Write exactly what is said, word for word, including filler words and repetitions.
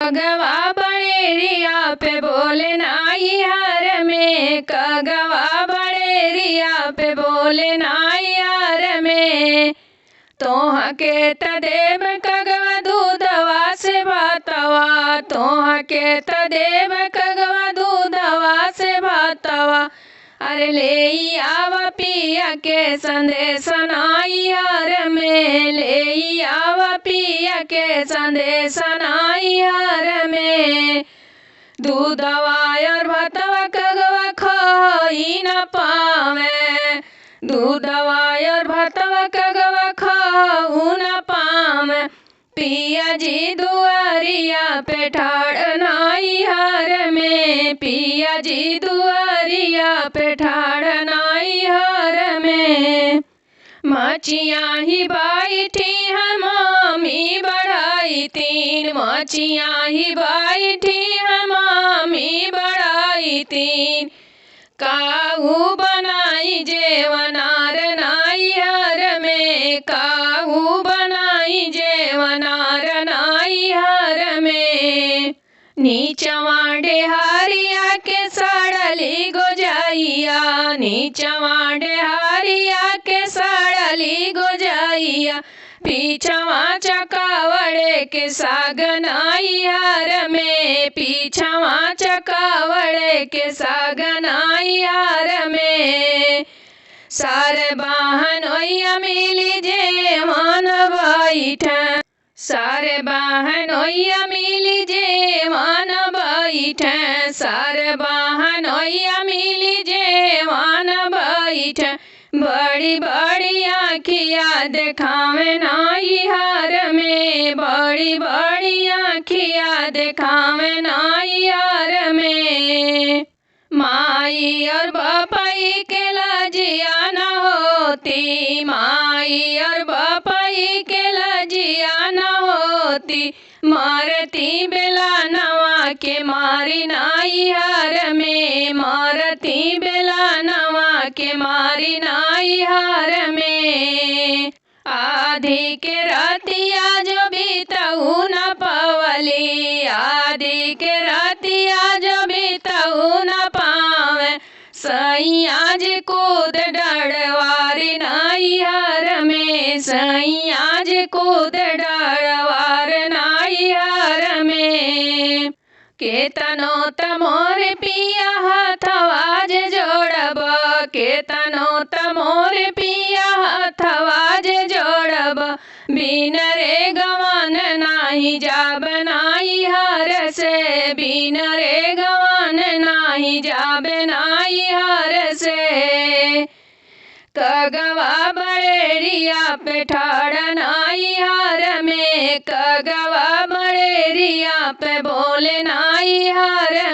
कगवा बड़ेरिया पे बोले नैहर में, कगवा बड़ेरिया पे बोले नैहर में। तोहके त देब कगवा दूधवा से भातवा, तोहके त देब कगवा दूधवा से भातवा। अरे लेई आवा पिया के संदेश नैहर में, लेई आवा पिया के संदेश नैहर में। दूधवा और भातवा कगवा खाई न पावे, दूधवा और भातवा कगवा खाऊ न पावे। पिया जी दुआरिया पे ठाड़ नैहर में, पिया जी दुआरिया पे ठाड़ नैहर में। मचिया ही बैठी है मामी बढ़ाई तीन, मचिया ही बैठी है मामी बढ़ाई तीन। काऊ बनाई जेवनार नैहर में, काऊ बनाई जेवनार नैहर में। नीचवा डेहारिया के सड़ली गोजैया, नीचवा डेहारिया के सड़ली गोजैया। पीछवा चकावड़े के साग नैहर में, पीछवा चकावड़े के साग नैहर में। सार बहनोइया मिली जेवन बैठे, सार बहनोइया मिली जेवन बैठे, सार बहनोइया मिली जेवन बैठे। बड़ी बड़ी आँखिया देखावे नैहर में, बड़ी बड़ी आँखिया देखावे नैहर में। माई और बापाई के लजिया न होती, माई और बापाई के लजिया न होती। मारती बेला नवा के मारी नैहर में, मारती बेला नवा के मारी नैहर में। आधी के रतिया जो बीतऊ न पावली, आधी के रतिया जो बीतऊ न पावे। सैया जी कूद डड़वारी नैहर में, सैया जी कूद डड़वार नैहर में। केतनो त मोर पिया हथवा जे जोड़ब, केतनो त मोर पिया हथवा जे जोड़ब। बिन रे गवन नाही जाब नैहर से, बिन रे गवन नाही जाब नैहर से। कगवा बड़ेरिया पे ठाड़ नैहर में, कगवा बड़ेरिया पे बोले नैहर